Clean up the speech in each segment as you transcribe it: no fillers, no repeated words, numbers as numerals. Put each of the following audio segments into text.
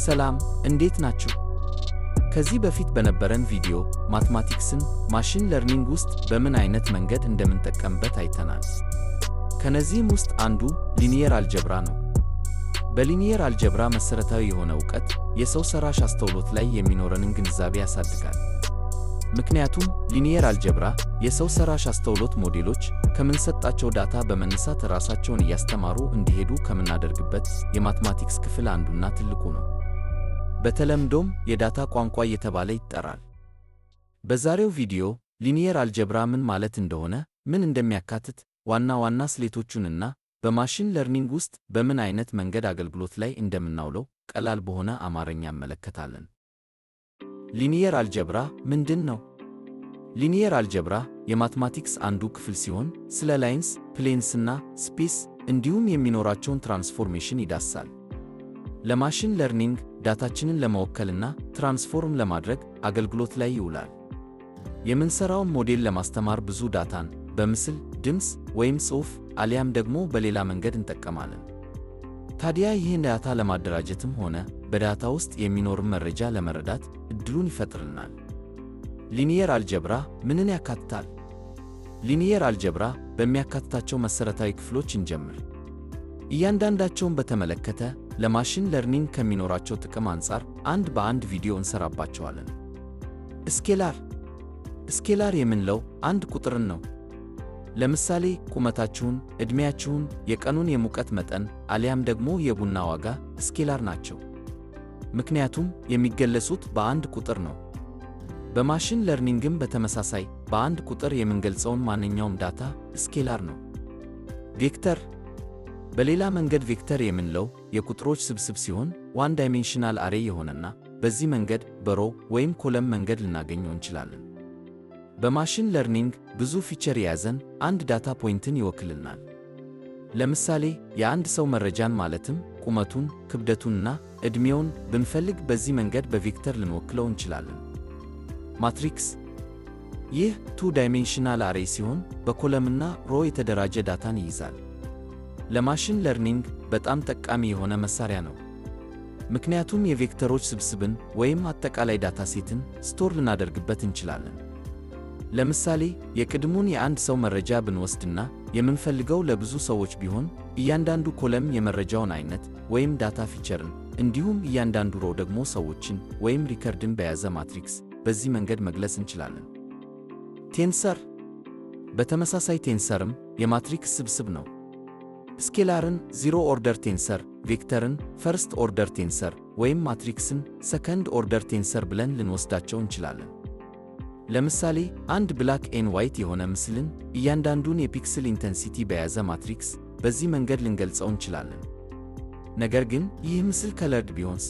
ሰላም፣ እንዴት ናችሁ? ከዚህ በፊት በነበረን ቪዲዮ mathematics ን machine learning ውስጥ በምን አይነት መንገድ እንደምንጠቀምበት አይተናል። ከነዚህም ውስጥ አንዱ linear algebra ነው። በ linear algebra መሰረታዊ የሆነ እውቀት የሰው ሰራሽ አስተውሎት ላይ የሚኖረንን ግንዛቤ ያሳድጋል። ምክንያቱም linear algebra የሰው ሰራሽ አስተውሎት ሞዴሎች ከምንሰጣቸው data በመነሳት ራሳቸውን እያስተማሩ እንዲሄዱ ከምናደርግበት የ mathematics ክፍል አንዱና ትልቁ ነው። በተለምዶም የ data ቋንቋ እየተባለ ይጠራል። በዛሬው ቪዲዮ linear algebra ምን ማለት እንደሆነ፣ ምን እንደሚያካትት፣ ዋና ዋና ስሌቶቹንና በ machine learning ውስጥ በምን አይነት መንገድ አገልግሎት ላይ እንደምናውለው ቀላል በሆነ አማርኛ እንመለከታለን። Linear algebra ምንድን ነው? Linear algebra የ mathematics አንዱ ክፍል ሲሆን ስለ lines፣ planes እና space እንዲሁም የሚኖራቸውን transformation ይዳስሳል። ለ machine learning data ችንን ለመወከልና transform ለማድረግ አገልግሎት ላይ ይውላል። የምንሰራውን ሞዴል ለማስተማር ብዙ data ን በምስል፣ ድምፅ ወይም ጽሑፍ አሊያም ደግሞ በሌላ መንገድ እንጠቀማለን። ታዲያ ይህን data ለማደራጀትም ሆነ በ data ውስጥ የሚኖርን መረጃ ለመረዳት እድሉን ይፈጥርልናል። Linear algebra ምንን ያካትታል? Linear algebra በሚያካትታቸው መሠረታዊ ክፍሎች እንጀምር። እያንዳንዳቸውን በተመለከተ ለ machine learning ከሚኖራቸው ጥቅም አንጻር አንድ በአንድ ቪዲዮ እንሰራባቸዋለን። Scalar። Scalar የምንለው አንድ ቁጥርን ነው። ለምሳሌ ቁመታችሁን፣ ዕድሜያችሁን፣ የቀኑን የሙቀት መጠን አሊያም ደግሞ የቡና ዋጋ scalar ናቸው። ምክንያቱም የሚገለጹት በአንድ ቁጥር ነው። በ machine learning ም በተመሳሳይ በአንድ ቁጥር የምንገልጸውን ማንኛውም data scalar ነው። Vector። በሌላ መንገድ vector የምንለው የቁጥሮች ስብስብ ሲሆን one dimensional array የሆነና በዚህ መንገድ በ row ወይም column መንገድ ልናገኘው እንችላለን። በ machine learning ብዙ feature የያዘን አንድ data point ን ይወክልናል። ለምሳሌ የአንድ ሰው መረጃን ማለትም ቁመቱን፣ ክብደቱንና ዕድሜውን ብንፈልግ በዚህ መንገድ በ vector ልንወክለው እንችላለን። Matrix። ይህ two dimensional array ሲሆን በ column ና row የተደራጀ data ን ይይዛል። ለ machine learning በጣም ጠቃሚ የሆነ መሳሪያ ነው። ምክንያቱም የ vector ኦች ስብስብን ወይም አጠቃላይ data set ን store ልናደርግበት እንችላለን። ለምሳሌ የቅድሙን የአንድ ሰው መረጃ ብንወስድና የምንፈልገው ለብዙ ሰዎች ቢሆን እያንዳንዱ column የመረጃውን አይነት ወይም data feature ን እንዲሁም እያንዳንዱ row ደግሞ ሰዎችን ወይም record ን በያዘ matrix በዚህ መንገድ መግለጽ እንችላለን። Tensor። በተመሳሳይ tensor ም የ matrix ስብስብ ነው። Scalar ን zero order tensor፣ vector ን first order tensor ወይም matrix ን second order tensor ብለን ልንወስዳቸው እንችላለን። ለምሳሌ አንድ black and white የሆነ ምስልን እያንዳንዱን የ pixel intensity በያዘ matrix በዚህ መንገድ ልንገልጸው እንችላለን። ነገር ግን ይህ ምስል colored ቢሆንስ?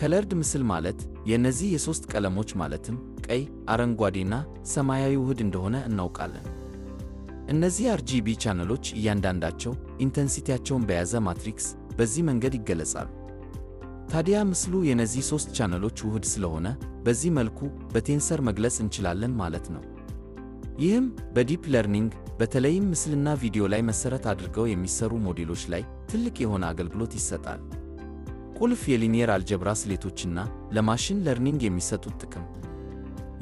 Colored ምስል ማለት የእነዚህ የሦስት ቀለሞች ማለትም ቀይ፣ አረንጓዴና ሰማያዊ ውህድ እንደሆነ እናውቃለን። እነዚህ RGB ቻነሎች እያንዳንዳቸው intensity ያቸውን በያዘ matrix በዚህ መንገድ ይገለጻሉ። ታዲያ ምስሉ የነዚህ ሦስት ቻነሎች ውህድ ስለሆነ በዚህ መልኩ በ tensor መግለጽ እንችላለን ማለት ነው። ይህም በ deep learning በተለይም ምስልና ቪዲዮ ላይ መሠረት አድርገው የሚሰሩ ሞዴሎች ላይ ትልቅ የሆነ አገልግሎት ይሰጣል። ቁልፍ የ linear algebra ስሌቶችና ለ machine learning የሚሰጡት ጥቅም።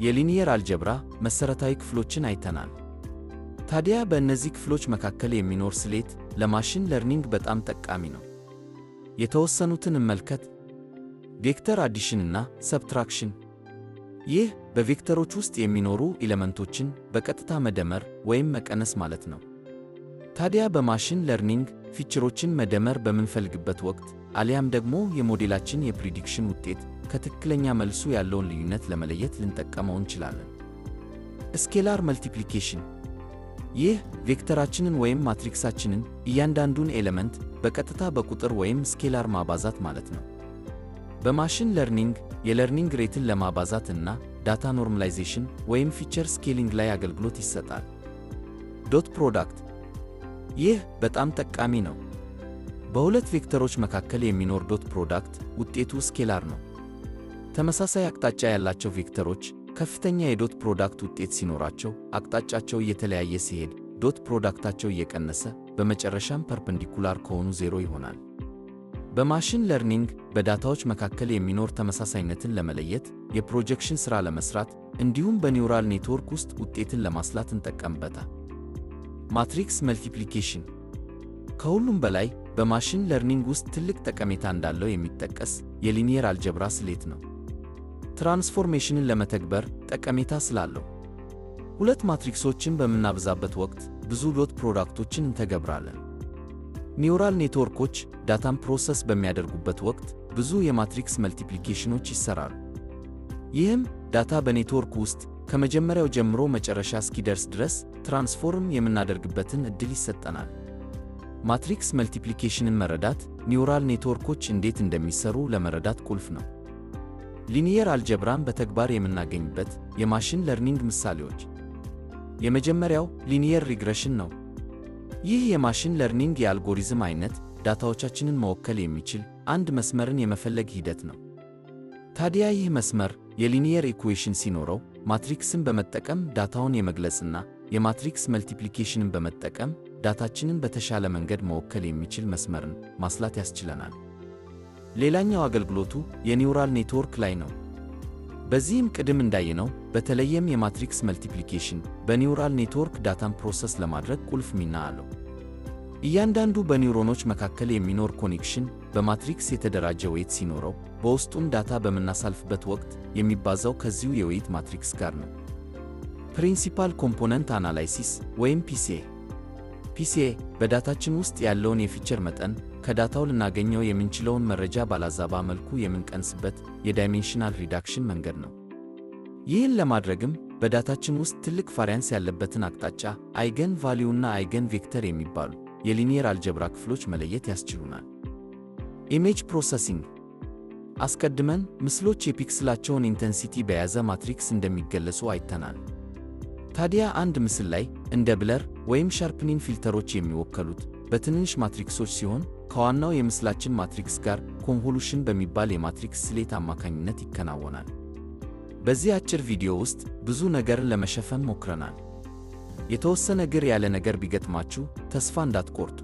የ linear algebra መሠረታዊ ክፍሎችን አይተናል። ታዲያ በእነዚህ ክፍሎች መካከል የሚኖር ስሌት ለ machine learning በጣም ጠቃሚ ነው። የተወሰኑትን እንመልከት። Vector addition እና subtraction። ይህ በ vector ኦች ውስጥ የሚኖሩ element ኦችን በቀጥታ መደመር ወይም መቀነስ ማለት ነው። ታዲያ በ machine learning feature ኦችን መደመር በምንፈልግበት ወቅት አሊያም ደግሞ የሞዴላችን የ prediction ውጤት ከትክክለኛ መልሱ ያለውን ልዩነት ለመለየት ልንጠቀመው እንችላለን። Scalar multiplication። ይህ vector ኣችንን ወይም matrix ኣችንን እያንዳንዱን element በቀጥታ በቁጥር ወይም scalar ማባዛት ማለት ነው። በ machine learning የ learning rate ን ለማባዛት እና data normalization ወይም feature scaling ላይ አገልግሎት ይሰጣል። Dot product። ይህ በጣም ጠቃሚ ነው። በሁለት vector ኦች መካከል የሚኖር dot product ውጤቱ scalar ነው። ተመሳሳይ አቅጣጫ ያላቸው vector ኦች ከፍተኛ የ dot product ውጤት ሲኖራቸው፣ አቅጣጫቸው እየተለያየ ሲሄድ dot product ኣቸው እየቀነሰ በመጨረሻም perpendicular ከሆኑ ዜሮ ይሆናል። በ machine learning በ data ዎች መካከል የሚኖር ተመሳሳይነትን ለመለየት፣ የ projection ሥራ ለመስራት እንዲሁም በ neural network ውስጥ ውጤትን ለማስላት እንጠቀምበታል። Matrix multiplication ከሁሉም በላይ በ machine learning ውስጥ ትልቅ ጠቀሜታ እንዳለው የሚጠቀስ የ linear algebra ስሌት ነው። Transformation ን ለመተግበር ጠቀሜታ ስላለው ሁለት matrix ኦችን በምናበዛበት ወቅት ብዙ dot product ኦችን እንተገብራለን። Neural network ኦች data ን process በሚያደርጉበት ወቅት ብዙ የ matrix multiplication ኖች ይሰራሉ። ይህም data በ network ውስጥ ከመጀመሪያው ጀምሮ መጨረሻ እስኪደርስ ድረስ transform የምናደርግበትን ዕድል ይሰጠናል። Matrix multiplication ን መረዳት neural network ኦች እንዴት እንደሚሰሩ ለመረዳት ቁልፍ ነው። Linear algebra ን በተግባር የምናገኝበት የ machine learning ምሳሌዎች፣ የመጀመሪያው linear regression ነው። ይህ የ machine learning የ algorithm አይነት data ዎቻችንን መወከል የሚችል አንድ መስመርን የመፈለግ ሂደት ነው። ታዲያ ይህ መስመር የ linear equation ሲኖረው matrix ን በመጠቀም data ውን የመግለጽና የ matrix multiplication ን በመጠቀም data ችንን በተሻለ መንገድ መወከል የሚችል መስመርን ማስላት ያስችለናል። ሌላኛው አገልግሎቱ የ neural network ላይ ነው። በዚህም ቅድም እንዳየነው በተለይም የ matrix multiplication በ neural network data ን process ለማድረግ ቁልፍ ሚና አለው። እያንዳንዱ በኒውሮኖች መካከል የሚኖር connection በ matrix የተደራጀ weight ሲኖረው በውስጡም data በምናሳልፍበት ወቅት የሚባዛው ከዚሁ የ weight matrix ጋር ነው። Principal component analysis ወይም PCA። PCA በ data ችን ውስጥ ያለውን የ feature መጠን ከ data ው ልናገኘው የምንችለውን መረጃ ባላዛባ መልኩ የምንቀንስበት የ dimensional reduction መንገድ ነው። ይህን ለማድረግም በ data ችን ውስጥ ትልቅ variance ያለበትን አቅጣጫ eigenvalue ና eigenvector የሚባሉ የ linear algebra ክፍሎች መለየት ያስችሉናል። Image processing። አስቀድመን ምስሎች የ pixel ኣቸውን intensity በያዘ matrix እንደሚገለጹ አይተናል። ታዲያ አንድ ምስል ላይ እንደ blur ወይም sharpening filter ኦች የሚወከሉት በትንንሽ matrix ኦች ሲሆን ከዋናው የምስላችን matrix ጋር convolution በሚባል የ matrix ስሌት አማካኝነት ይከናወናል። በዚህ አጭር ቪዲዮ ውስጥ ብዙ ነገርን ለመሸፈን ሞክረናል። የተወሰነ ግር ያለ ነገር ቢገጥማችሁ ተስፋ እንዳትቆርጡ።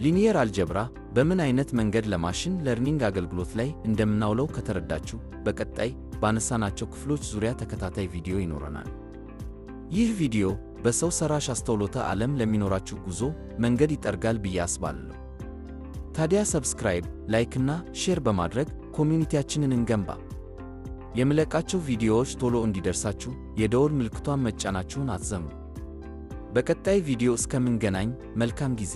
Linear algebra በምን አይነት መንገድ ለ machine learning አገልግሎት ላይ እንደምናውለው ከተረዳችሁ በቀጣይ ባነሳናቸው ክፍሎች ዙሪያ ተከታታይ ቪዲዮ ይኖረናል። ይህ ቪዲዮ በሰው ሰራሽ አስተውሎተ ዓለም ለሚኖራችሁ ጉዞ መንገድ ይጠርጋል ብዬ አስባለሁ። ታዲያ subscribe፣ like እና share በማድረግ community ያችንን እንገንባ። የምለቃቸው ቪዲዮዎች ቶሎ እንዲደርሳችሁ የደወል ምልክቷን መጫናችሁን አትዘንጉ። በቀጣይ ቪዲዮ እስከምንገናኝ መልካም ጊዜ።